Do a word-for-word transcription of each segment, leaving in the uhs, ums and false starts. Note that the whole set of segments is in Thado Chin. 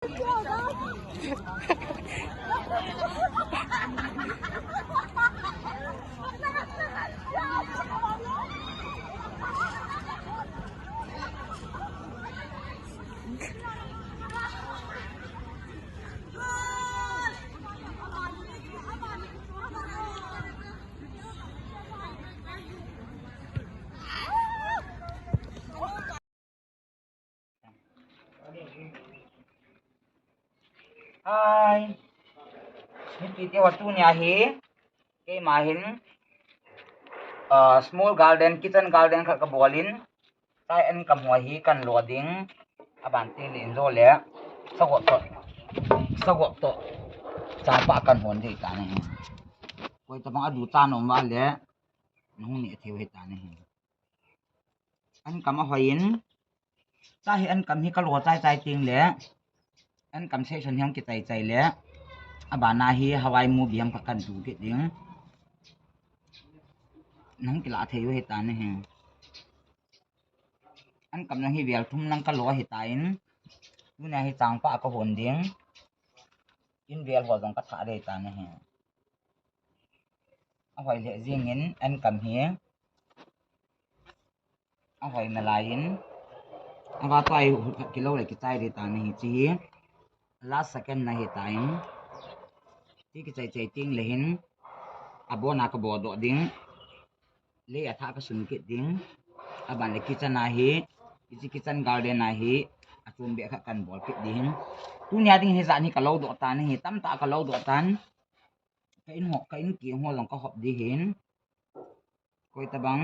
Hai. Mipi te ho, tunia hi keima hin, ah, small garden, kitchen garden khat kabol in, chai enkam ho hi kan lo ding. Aban teng le injo le sagot toh, sagot toh changpah kan hon ding ahitai. Koi tabang adu ta nom uva le nahung neh thei u ahitai. Enkam ahoi in, chai hi enkam hi kalo chai chai teng le, enkam section hi hung kichai chai le, abana hi Hawaii movie ham khat kan tu kit ding. Nahung kilah thei u ahitai. Enkam lang hi vel thum lang kalo ahitan, tunia hi changpah kahon ding. In vel ho jong kathah ding ahitai. Ahoi lheh jeng in enkam hi. Ahoi nalai in. Ava tua hi hut khat kilo le kichai ding ahitai. Hiche hi last second na ahitai. Ti kichai chai teng le hin abon a kabol doh ding. Lei athah kasun kit ding. Aban le kitchen a hi, hiche kitchen garden a hi, achom beh khat kan bol kit ding. Tunia ding hijat hi kalo doh tan, hi tamtah kalo doh tan. Ka in ho, ka in keng ho jong kahop ding ahin. Koi tabang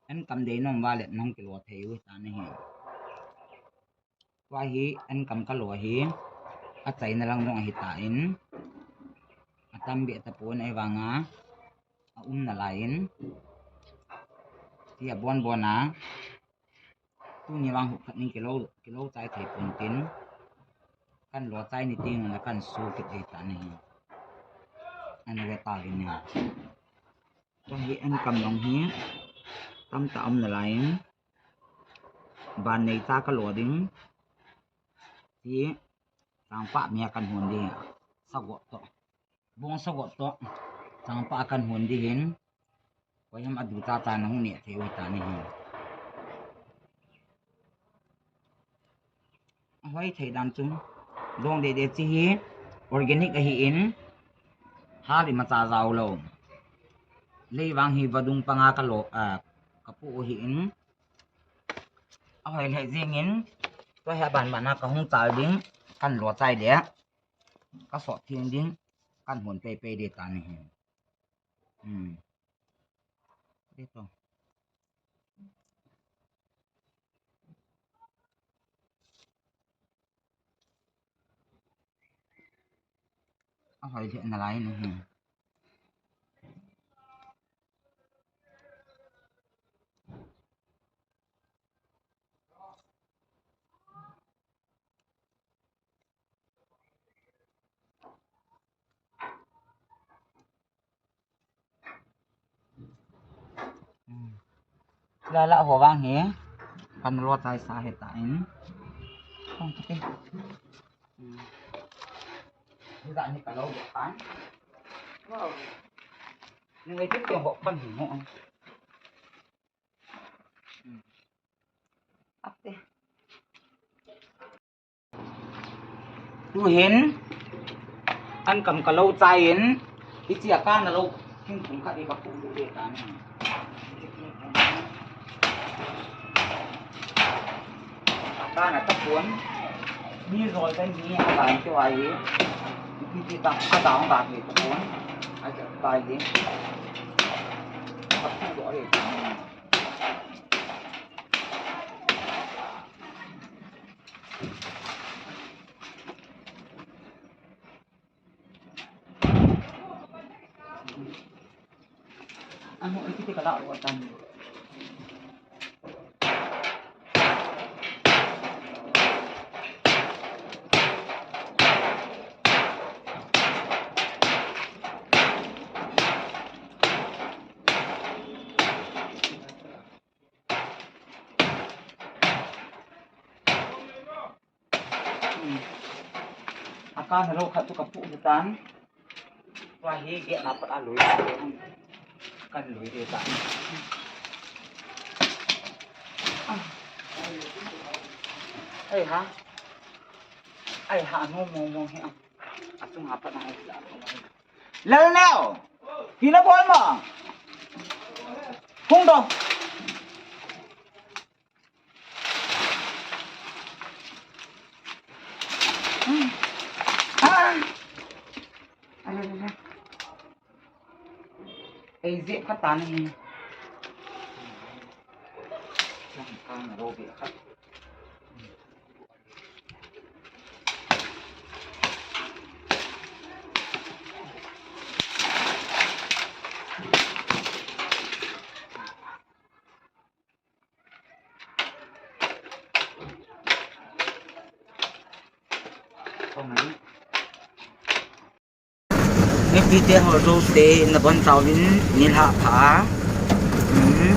enkam dei nom uva le nahung kilo thei u ahitai. Tua hi enkam kalo hi, achaina lang jong ahitan, atam beh tapon, ahivanga aum nalai in, ti abon bon a, tuni vang hut khat nin kilo, kilo chai thei pon tin, kan lo chai ni teng le kan su kit ding ahitai. Ana ve tauvin. Tua hi enkam jong hi tamtah um nalai in, ban neitah kalo ding. Ti changpah mia kan hon ding. Sagot toh, bong sagot toh changpah kan hon ding ahin. Koi ham adu tah tah nahung neh thei u ahitai. Ahoi thei dan chu, dong deh deh, hiche hi organic ahin, hal imacha jao lou. Lei vang hi vadung panga kalo, ah, kapu u ahin. Ahoi lheh jeng in, tua hi aban ban a kahung chal ding, kan lo chai le kasot theng ding, kan hon pei pei ding ahitai. Hmm. Dito. Ahoi lheh nalai in ahi. Hmm. Lala ho vang hi kan lo chai sa ahitai. Kong kiti. Hmm. Hijat hi kalo doh tan. Wow. Ni ngai tin kong ho pan hi mo. Hmm. Ate. Tuhin, enkam kalo chai in, hiche a kana lou thingphung khat hi kapu ding ahitai. Kana tapon, mi jol dan hi adan chu ahi, ipi ti ta, adang dan hi tapon, acha tai hi, kapu ding ahi. Ano, ikiti ka la, watan. Kana lou khat chu kapu hitan. Tua hi gate na pat a lui. Kan lui ding tan. Ai ha. Ai ha, no mo mo hi. Achunga pat na hi. Lalneo. Pi nabol mo? Hung doh. Ah. Ala, ala. Ei, jep khat tan ahi. Lang kang ro be khat. Mipite ho jouse nabonchauvin nilhah pha. Hmm.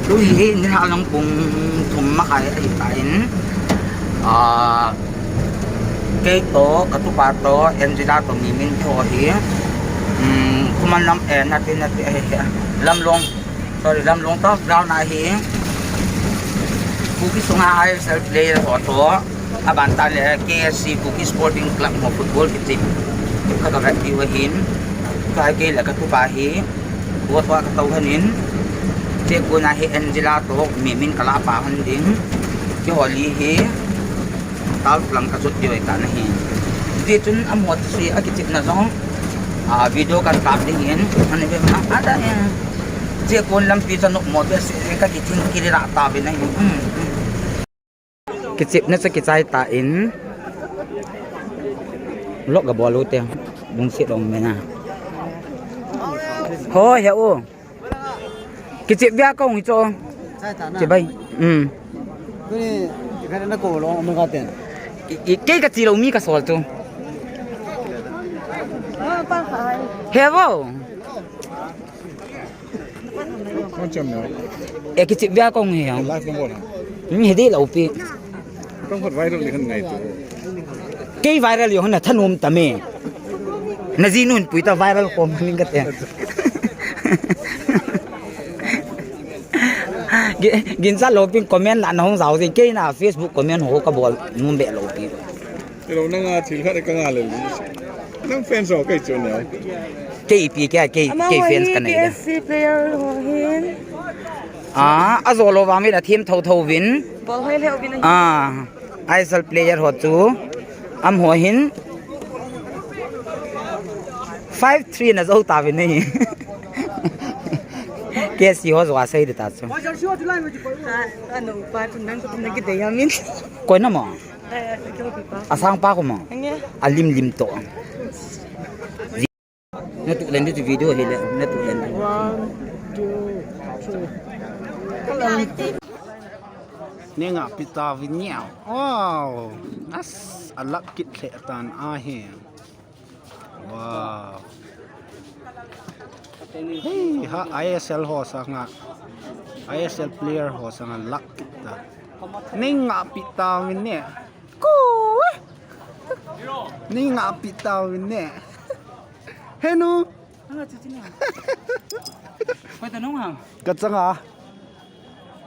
Tuhi nilhah lang pung thum makai ahitan. Ah, kei toh, katupa toh, Angela toh, Mimin toh hi. Hmm, Khuman lam, eh, nati, nati, eh, eh, Lamlong. Sorry, Lamlong toh, ground a hi. Kuki sunga I S L player ho toh. Aban tan le K S C Kuki Sporting Club ho football kichep. Ka ka vet diu ahin. Ka kei le katupa hi. Bot wa ka tou hanin. Chep kona hi Angela toh, Mimin kala pa han ding. Keiho li hi. Tal lang ka jot diu ahitan ahi. Tichun amaho si akichepna jong. Ah, video kan kap ding in. Ani be ma ada in. Chep kon lampi cha nok mo behseh in ka kithing kiri ra ta be na hi. Hmm, hmm. Kichepna chu kichai tan. Lok ga bol u te. Lungset um me na. Ho, he u. Kichep bia kong hi chu. Chai ta na. Chibai. Hmm. Tuni, kei na ko lo, mo ka ten. I, i, kei kachi lou mi kasol chu. He vo. Kong cham na. E kichep bia kong hi. Live nang bol na. Hmm, he dei lou pi. Kong khut viral ni kan ngai tu. Kei viral yo na thanum ta me. Na ji nun pui ta viral ko ma ling ka te. Gi-, ginsa lou pi comment la na hung jao jing kei na Facebook comment ho ka bol num be lou pi. Hello, nang a thil khat ka ngai le. Nang fans ho kei chu neo. Kei pi kei, kei, kei fans ka nei da. K S C player ho hin. Ah, ajo lou vang vin athem tho tho vin. Bol hoi lheh vin ahi. Ah, I S L player ho chu. Amaho hin. Five three na jo ta vin ahi. K S C ho jo a sei de ta chu. Ah, anu pa chu nang ko na ki de ya min. Koi na mo. Asang pa ko mo. Alim lim to. Na tu len tu video hi le, na tu len. One, two, three. Ni nga pita vin niau. Wow. As alak kit le tan ahi. Wow. Hei, ha, I S L ho sanga, I S L player ho sanga lak kita. Ni nga pita vin ne. Ku. Ni nga pita vin ne. Henu. Koi ta nung ham. Ka changa.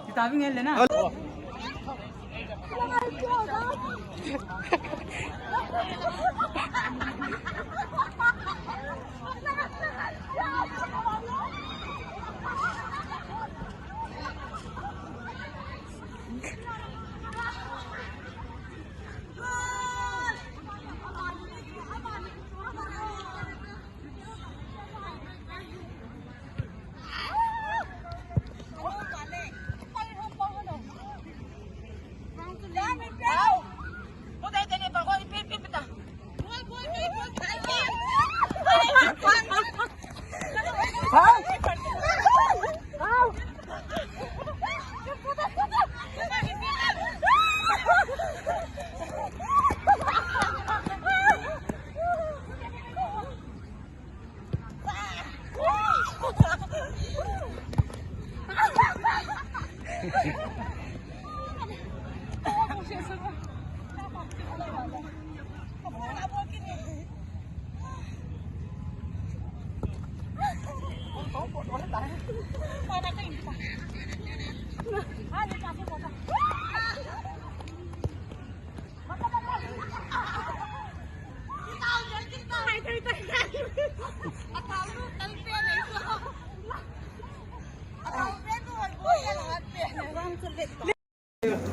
Ti ta ving le na.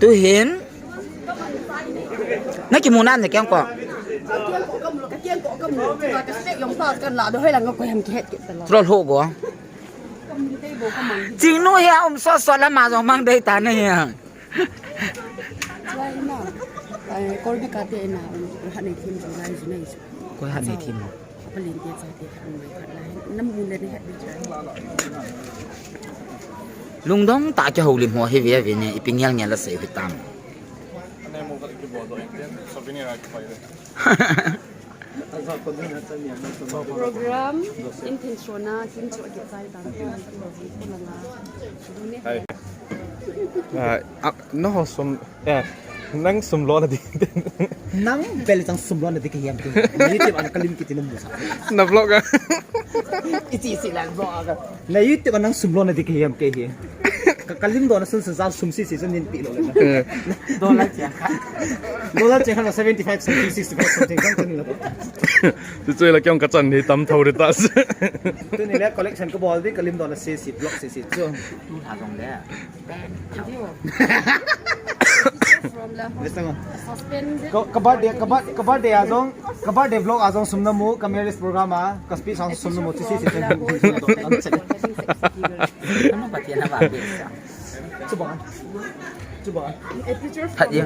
Tuhin. Na kimu nam na kiang ko. Tro ho go. Chingnu hi a um so so la ma jong mang dei ta na hi. Koi bi ka te na, um, ha nei thim jong lai ju nei. Koi ha nei thim. Palin te cha te ha nei khat lai. Nam mun le nei ha nei cha. Lungdong ta ki houlim ho hi ve ve ne, ipi ngel ngel la sei hi tam. Program in thin sona, thin chu ki chai tam. Hai. Ah, ah, no sum, eh, nang sum lo na di. Nang bel chang sum lo na di ka hiam ke. Na YouTube ana kalim kiti na mu sa. Na vlog a. Iti iti la vlog a. Na YouTube ana nang sum lo na di ka hiam ke hi. Ka, kalim do na sun sa sum si si sun nin pi lo le na. Eh. Dollar che kha. Dollar che kha seventy five something, sixty five something, something la. Tu chu la kyong ka chan ni tam thau ri ta. Tuni le collection ka bol di, kalim do na si si, vlog si si chu. Tu ha jong le. Ka, ka birthday, ka bir-, ka birthday a jong, ka birthday vlog a jong sum na mu, ka marriage program a, ka speech a jong sum na mu, chu si si. Ano Pathen a ba be sa. Chu bang. Chu bang. Phat ye.